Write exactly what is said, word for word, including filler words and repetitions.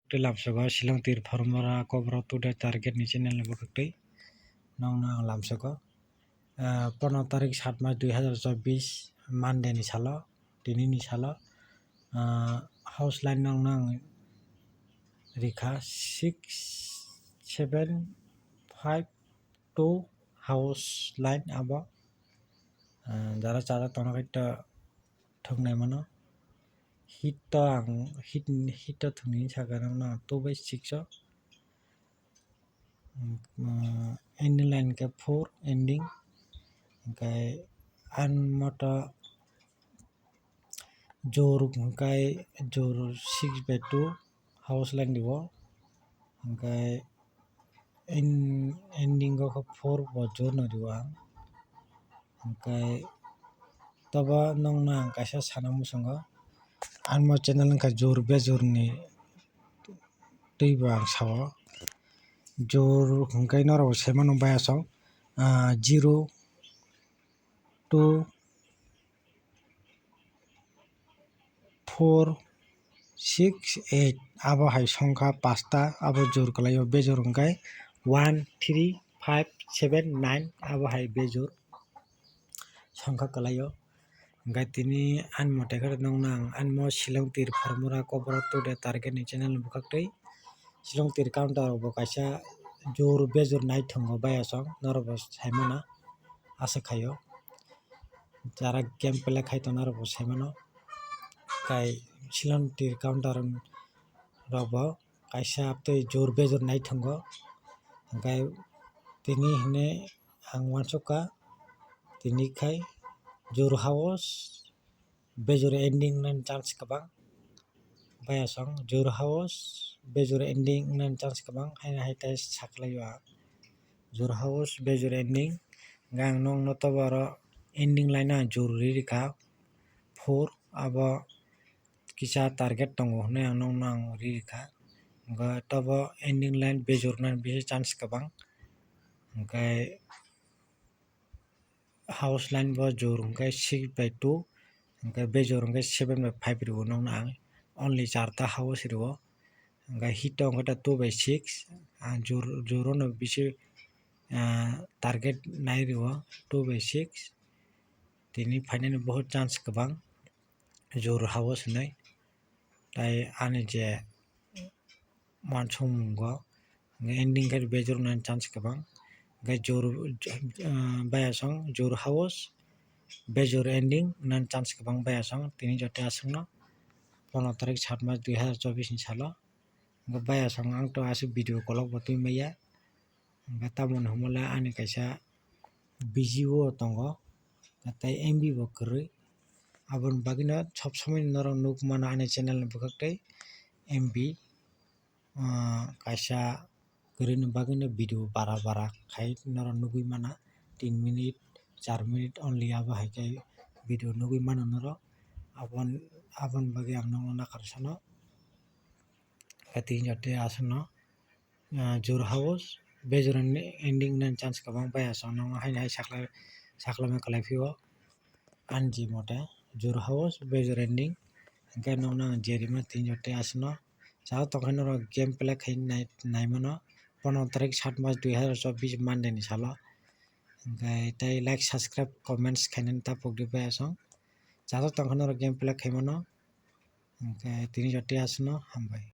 Tei lamsogo Shillong tir formula Kokborok today target ni channel ni bwkhak twi nokno ang lamsogo. Ah, pono tarik sat mas dui hazar chobbish Monday ni salo, tini ni salo, ah, house line nokno ang rikha six seven five two house line abo, ah, jara chajak tongna khe to thwngnai mano. Hit to ang hit, hit to thwngni sakha nokno ang two by six o, um, ending line khe four ending, hwnkhe ang moto jor hwnkhe jor six by two house line rio, hwnkhe en-, ending o khe four bo jor no rio ang, hwnkhe tobo nokno ang kaisa sana muchungo, ang mo channel wngkha jor bejor ni twi bo ang sao, jor hwnkhe norok bo sai mano bayasong, ah, zero two four six eight abo hai songkha pasta, abo jor kwlaio, bejor hwnkhe one three five seven nine abo hai bejor songkha kwlaio. Hwnkhe tini ani mote khe nokno ang ani mo Shillong tir formula Kokborok today target ni channel ni bwkhak twi Shillong tir counter rok bo kaisa jor bejor nai thwngo bayasong norok bo sai mano aswk khaio. Jara game play khai tongna rok bo sai mano. Kai Shillong tir counter rok bo kaisa tei jor bejor nai thwngo. Hwnkhe tini hwnwi ang uansukha, tini khai jor house bejor ending nani chance kwbang. Bayasong jor house bejor ending nani chance kwbang, haino hai tai saklaio ang. Jor house bejor ending, hwnkhe ang nokno tobo oro ending line o ang jor ri rikha four, abo kisa target tongo hwnwi ang nokno ang ri rikha. Hwnkhe tobo ending line bejor nani bishi chance kwbang, hwnkhe house line bo jor hwnkhe six by two, hwnkhe bejor hwnkhe seven by five rio nokno ang, only charta house rio, hwnkhe hit o hwnkhe two by six, ang jor, jor no bishi, ah, target nai rio two by six, tini phainani bohut chance kwbang jor house hinwi, tai ani je uansukmung o, hwnkhe ending khe bejor nani chance kwbang, hwnkhe jor, ah, bayasong jor house bejor ending nani chance kwbang bayasong tini joto aswkno pono tarik sat mas dui hazar chobbish ni salo, hwnkhe bayasong ang to aswk video kolok bo twi maya, hwnkhe tamoni hwnmale ani kaisa busy o tongo, tei M B bo kwrwi, aboni bagwino sob somoi norok nuk mano ani channel ni bwkhak tei M B, ah, kaisa kwrwini bagwino video bara bara khai norok nugwi mana, tin minute, char minute only abo hai khe video nugwi mano norok, abon-, aboni bagwi ang nokno nakarwi sano, khe tini joto aswkno, ah, jor house bejor ending nani chance kwbang bayasong nokno haino hai sakla, saklama kwlai phio. Ani je mote jor house bejor ending, hwnkhe nokno ang jerima tini joto aswkno chao tongkhe norok game play khai nai, nai mano pono tarik sat mas dui hazar chobbish Monday ni salo, hwnkhe tei like, subscribe, comments khainani tapokdi bayasong, chao tongkhe norok game play khai mano, hwnkhe tini joto aswkno hambai.